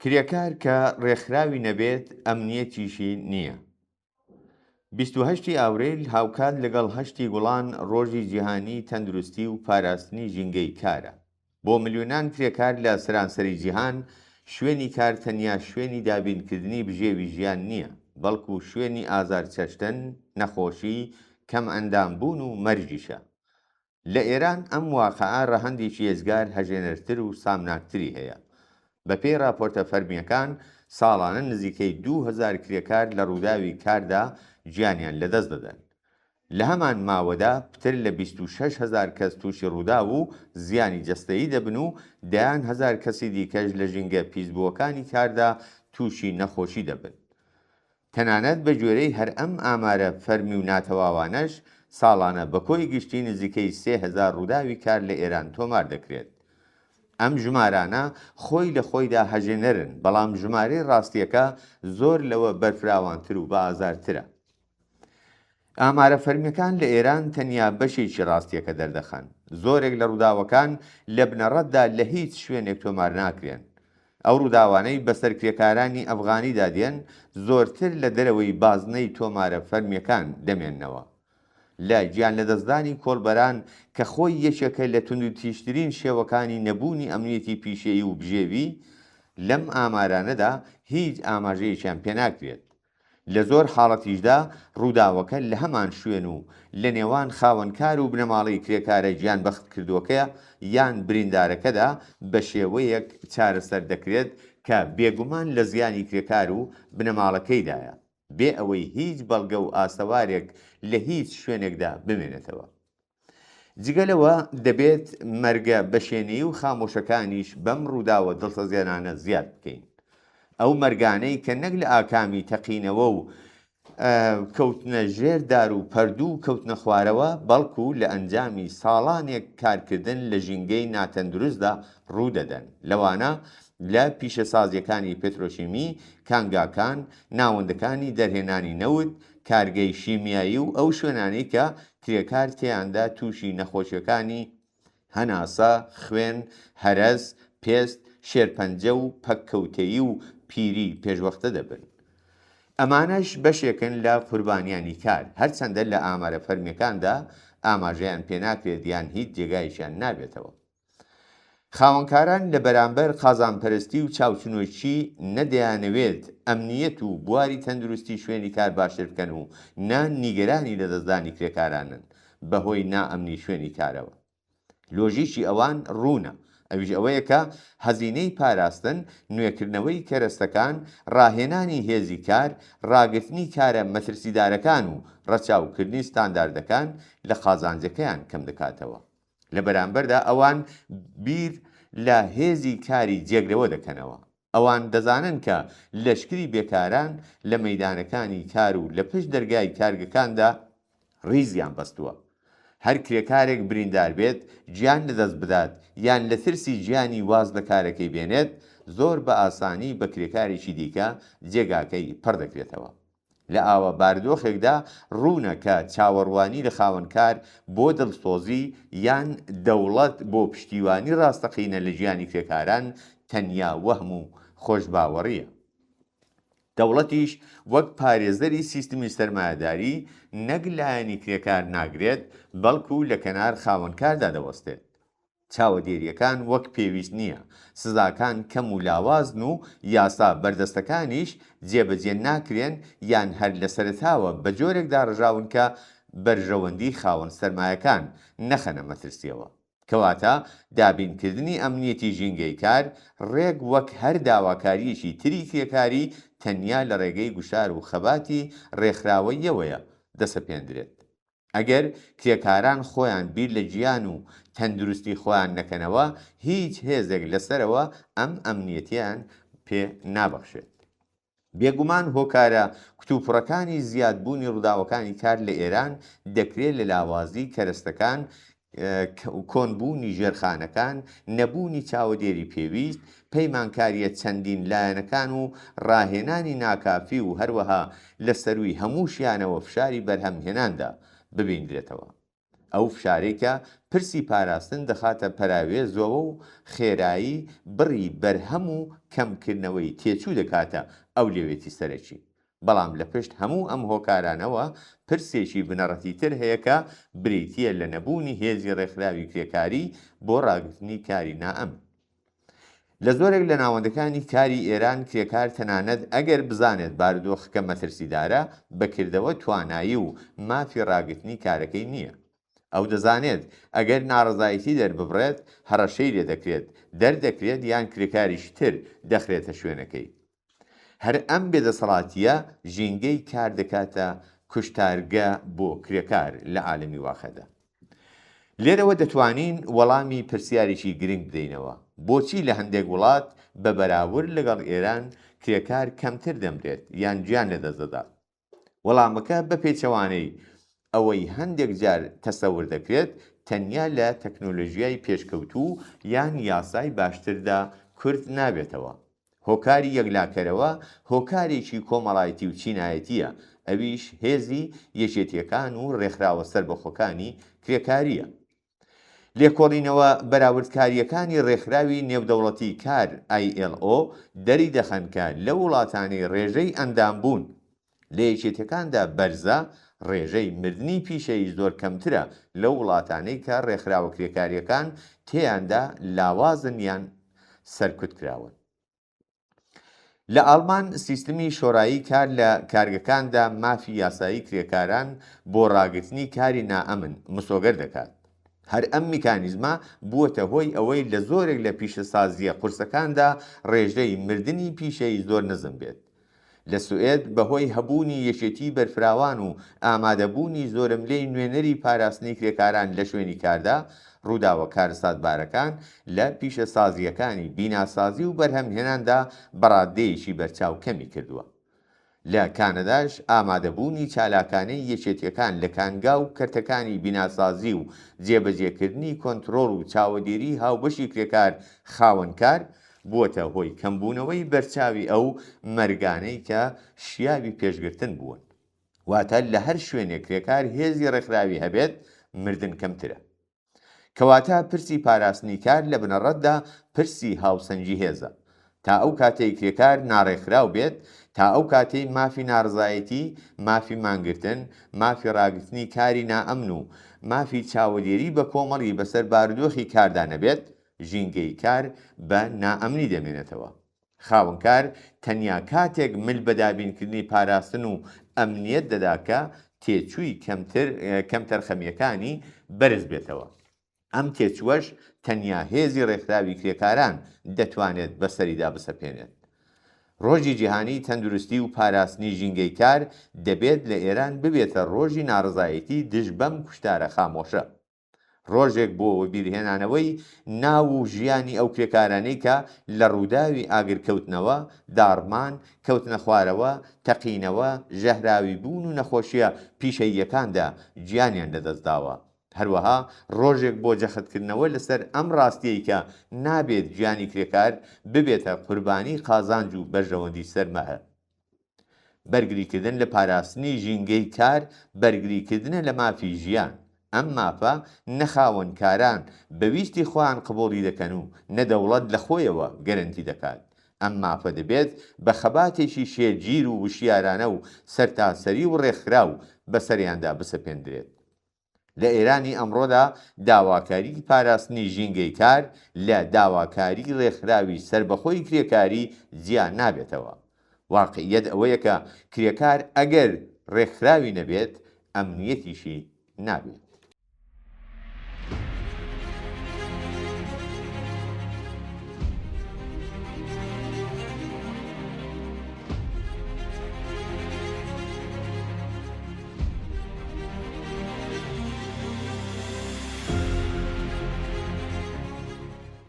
کرێکار کە ڕێکخراوی نەبێت ئەمنیەتیشی نییە. 28 ی ئاوریل هاوکات لەگەڵ هەشتی گوڵان ڕۆژی جیهانی تەندروستی و پاراستنی ژینگەی کارە. بۆ ملیۆنان کرێکار لە سەرانسەری جیهان، شوێنی کار تەنیا شوێنی دابینکردنی بژێوی ژیان نییە، بەڵکو شوێنی ئازارچەشتن، نەخۆشی، کەمئەندامبوون و مەرگیشە. لە ئێران ئەم واقعە ڕەهەندێکی ئێجگار هەژێنەرتر و سامناکتری هەیە. بەپێی ڕاپۆرتە فەرمییەکان، ساڵانە نزیکەی 2000 کرێکار لە ڕووداوی کاردا گیانیان لەدەست دەدەن. لە هەمان ماوەدا پتر لە 26 هەزار کەس تووشی ڕووداو و زیانی جەستەیی دەبن و دەیان هەزار کەسی دیکەش لە ژینگە پیسبووەکانی کاردا تووشی نەخۆشی دەبن. تەنانەت بە گوێرەی هەر ئەم ئامارە فەرمی و ناتەواوانەش، ساڵانە بە کۆی گشتی نزیکەی 3000 ڕووداوی کار لە ئێران تۆمار دەکرێت. ئەم ژمارانە خۆی لە خۆیدا هەژێنەرن، بەڵام ژمارەی ڕاستییەکە زۆر لەوە بەرفراوانتر و بەئازارترە. ئامارە فەرمییەکان لە ئێران تەنیا بەشێکی ڕاستییەکە دەردەخەن. زۆرێک لە ڕووداوەکان لە بنەڕەتدا لە هیچ شوێنێک تۆمار ناکرێن. ئەو ڕووداوانەی بەسەر کرێکارانی ئەفغانیدا دێن زۆرتر لە دەرەوەی بازنەی تۆمارە فەرمییەکان دەمێننەوە. لە گیانلەدەستدانی کۆڵبەران کە خۆی یەکێکە لە توندوتیژترین شێوەکانی نەبوونی ئەمنیەتی پیشەیی و بژێوی، لەم ئامارانەدا هیچ ئاماژەیەکیان پێناکرێت. لە زۆر حاڵەتیشدا ڕووداوەکە لە هەمان شوێن و لە نێوان خاوەنکار و بنەماڵەی کرێکارە گیانبەختکردووەکە یان بریندارەکەدا بە شێوەیەک چارەسەر دەکرێت کە بێگومان لە زیانی کرێکار و بنەماڵەکەیدایە بێ ئەوەی هیچ بەڵگە و ئاسەوارێک لە هیچ شوێنێکدا بمێنێتەوە. جگە لەوە دەبێت مەرگە بەشێنەیی و خامۆشەکانیش بەم ڕووداوە دڵتەزێنانە زیاد بکەین. ئەو مەرگانەی کە نەک لە ئاکامی تەقینەوە و کەوتنە ژێر دار و پەردوو و کەوتنە خوارەوە، بەڵکو لە ئەنجامی ساڵانێک کارکردن لە ژینگەی ناتەندروستدا ڕوودەدەن، لەوانە لە پیشەسازییەکانی پترۆشیمی، کانگاکان، ناوەندەکانی دەرهێنانی نەوت، کارگەی شیمیایی و ئەو شوێنانەی کە کرێکار تێیاندا تووشی نەخۆشیەکانی هەناسە، خوێن، هەرەس، پێست، شێرپەنجە و پەککەوتەیی و پیری پێشوەختە دەبن. ئەمانەش بەشێکن لە قوربانیانی کار، هەرچەندە لە ئامارە فەرمیەکاندا ئاماژەیان پێناکرێت یان هیچ جێگایەکیان نابێتەوە. خاوەنکاران لە بەرامبەر قازانپەرستی و چاوچنۆکی نە دەیانەوێت ئەمنیەت و بواری تەندروستی شوێنی کار باشتر بکەن و نە نیگەرانی لەدەستدانی کرێکارانن بەهۆی نائەمنی شوێنی کارەوە. لۆژیکی ئەوان ڕوونە، ئەویش ئەوەیە کە هەزینەی پاراستن، نوێکردنەوەی کەرەستەکان، ڕاهێنانی هێزی کار، ڕاگرتنی کارە مەترسیدارەکان و ڕەچاوکردنی ستانداردەکان لە قازانجەکەیان کەمدەکاتەوە. لە بەرامبەردا ئەوان بیر لە هێزی کاری جێگرەوە دەکەنەوە. ئەوان دەزانن کە لەشکری بێکاران لە مەیدانەکانی کار و لە پشت دەرگای کارگەکاندا ڕیزیان بەستووە. هەر کرێکارێک بریندار بێت، گیان لەدەست بدات یان لە ترسی گیانی واز لە کارەکەی بێنێت، زۆر بە ئاسانی بە کرێکارێکی دیکە جێگاکەی پڕ دەکرێتەوە. لە ئاوا بارودۆخێکدا ڕوونە کە چاوەڕوانی لە خاوەنکار بۆ دڵسۆزی یان دەوڵەت بۆ پشتیوانی ڕاستەقینە لە گیانی کرێکاران تەنیا وەهم و خۆشباوەڕییە. دەوڵەتیش وەک پارێزەری سیستمی سەرمایەداری نەک لایەنی کرێکار ناگرێت، بەڵکو لە کەنار خاوەنکاردا دەوەستێت. چاوەدێرییەکان وەک پێویست نییە، سزاکان کەم و لاوازن و یاسا بەردەستەکانیش جێبەجێ ناکرێن یان هەر لە سەرەتاوە بە جۆرێک داڕژاون کە بەرژەوەندی خاوەن سەرمایەکان نەخەنە مەترسییەوە. کەواتە دابینکردنی ئەمنیەتی ژینگەی کار ڕێک وەک هەر داواکارییەکی تری کرێکاری تەنیا لە ڕێگەی گوشار و خەباتی ڕێکخراوەییەوەیە دەسەپێندرێت. ئەگەر کرێکاران خۆیان بیر لە گیان و تەندروستی خۆیان نەکەنەوە، هیچ هێزێک لە سەرەوە ئەم ئەمنیەتیان پێ نابەخشێت. بێگومان هۆکارە کتوپڕەکانی زیادبوونی ڕووداوەکانی کار لە ئێران دەکرێ لە لاوازی کەرەستەکان، کۆنبوونی ژێرخانەکان، نەبوونی چاوەدێری پێویست، پەیمانکارییە چەندین لایەنەکان و ڕاهێنانی ناکافی و هەروەها لە سەرووی هەمووشیانەوە فشاری بەرهەمهێناندا ببیندرێتەوە. ئەو فشارەی کە پرسی پاراستن دەخاتە پەراوێزەوە و خێرایی بڕی بەرهەم و کەمکردنەوەی تێچوو دەکاتە ئەولەویەتی سەرەکی. بەڵام لە پشت هەموو ئەم هۆکارانەوە پرسێکی بنەڕەتیتر هەیە کە بریتییە لە نەبوونی هێزی ڕێکخراوی کرێکاری بۆ ڕاگرتنی کاری نائەمن. لە زۆرێک لە ناوەندەکانی کاری ئێران کرێکار تەنانەت ئەگەر بزانێت بارودۆخەکە مەترسیدارە، بە کردەوە توانایی و مافی ڕاگرتنی کارەکەی نییە. ئەو دەزانێت ئەگەر ناڕەزایەتی دەرببڕێت، هەڕەشەی لێدەکرێت، دەردەکرێت یان کرێکاریی تر دەخرێتە شوێنەکەی. هەر ئەم بێدەسەڵاتییە ژینگەی کار دەکاتە کوشتارگە بۆ کرێکار لە عالەمی واقعدا. لێرەوە دەتوانین وەڵامی پرسیارێکی گرنگ بدەینەوە، بۆچی لە هەندێک وڵات بە بەراورد لەگەڵ ئێران کرێکار کەمتر دەمرێت یان گیان لەدەست دەدات؟ وەڵامەکە بە پێچەوانەی ئەوەی هەندێک جار تەسەور دەکرێت، تەنیا لە تەکنۆلۆژیای پێشکەوتوو یان یاسای باشتردا کورت نابێتەوە. هۆکاری یەکلاکەرەوە هۆکارێکی کۆمەڵایتی و چینایەتییە، ئەویش هێزی یەکێتییەکان و ڕێکخراوە سەربەخۆکانی کرێکارییە. لێکۆڵینەوە بەراوردکارییەکانی ڕێکخراوی نێودەوڵەتی کار، ILO، دەریدەخەن کە لەو وڵاتانەی ڕێژەی ئەندامبوون لە یەکێتیەکاندا بەرزە، ڕێژەی مردنی پیشەیی زۆر کەمترە لەو وڵاتانەی کە ڕێکخراوە کرێکارییەکان تێیاندا لاوازن یان سەرکوتکراون. لە ئاڵمان سیستمی شۆرایی کار لە کارگەکاندا مافی یاسایی کرێکاران بۆ ڕاگرتنی کاری نائەمن مسۆگەر دەکات. هەر ئەم میکانیزمە بووەتە هۆی ئەوەی لە زۆرێک لە پیشەسازییە قورسەکاندا ڕێژەی مردنی پیشەیی زۆر نزم بێت. لە سوئێد بەهۆی هەبوونی یەکێتیی بەرفراوان و ئامادەبوونی زۆرەملێی نوێنەری پاراستنی کرێکاران لە شوێنی کاردا، ڕووداوە کارەساتبارەکان لە پیشەسازییەکانی بیناسازی و بەرهەمهێناندا بە ڕاددەیەکی بەرچاو کەمی کردووە. لە کانەداش ئامادەبوونی چالاکانەی یەکێتییەکان لە کانگا و کەرتەکانی بیناسازی و جێبەجێکردنی کۆنترۆڵ و چاوەدێریی هاوبەشی کرێکار خاوەنکار بووەتە هۆی کەمبوونەوەی بەرچاوی ئەو مەرگانەی کە شیاوی پێشگرتن بوون. واتە لە هەر شوێنێک کرێکار هێزی ڕێکخراوی هەبێت، مردن کەمترە. کەواتە پرسی پاراستنی کار لە بنەڕەتدا پرسی هاوسەنگی هێزە. تا ئەو کاتەی کرێکار ناڕێکخراو بێت، تا ئەو کاتەی مافی ناڕزایەتی، مافی مانگرتن، مافی ڕاگرتنی کاری نائەمن و مافی چاوەدێری بەکۆمەڵی بەسەر بارودۆخی کاردا نەبێت، ژینگەی کار بە نائەمنی دەمێنێتەوە. خاوەنکار تەنیا کاتێک مل بە دابینکردنی پاراستن و ئەمنیەت دەدا کە تێچووی کەمتر کەمتەرخەمییەکانی بەرز بێتەوە. ئەم تێچووەش تەنیا هێزی ڕێکخراوی کرێکاران دەتوانێت بەسەریدا بسەپێنێت. ڕۆژی جیهانیی تەندروستی و پاراستنی ژینگەی کار دەبێت لە ئێران ببێتە ڕۆژی ناڕەزایەتی دژ بەم کوشتارە خامۆشە. ڕۆژێک بۆ وەبیرهێنانەوەی ناو و ژیانی ئەو کرێکارانەی کە لە ڕووداوی ئاگرکەوتنەوە، داڕمان، کەوتنەخوارەوە، تەقینەوە، ژەهراویبوون و نەخۆشییە پیشەییەکاندا گیانیان لەدەستداوە. هەروەها ڕۆژێک بۆ جەختکردنەوە لەسەر ئەم ڕاستییەی کە نابێت گیانی کرێکار ببێتە قوربانی قازانج و بەرژەوەندی سەرمایە. بەرگریکردن لە پاراستنی ژینگەی کار بەرگریکردنە لە مافی ژیان، ئەم مافە نە خاوەنکاران بە ویستی خۆیان قبوڵی دەکەن و نە دەوڵەت لە خۆیەوە گەرەنتی دەکات. ئەم مافە دەبێت بە خەباتێکی شێلگیر و وشیارانە و سەرتاسەری و ڕێکخراو بەسەریاندا بسەپێندرێت. لە ئێرانی ئەمڕۆدا داواکاریی پاراستنی ژینگەی کار لە داواکاریی ڕێکخراوی سەربەخۆی کرێکاری جیا نابێتەوە. واقعییەت ئەوەیە کە کرێکار ئەگەر ڕێکخراوی نەبێت، ئەمنییەتیشی نابێت.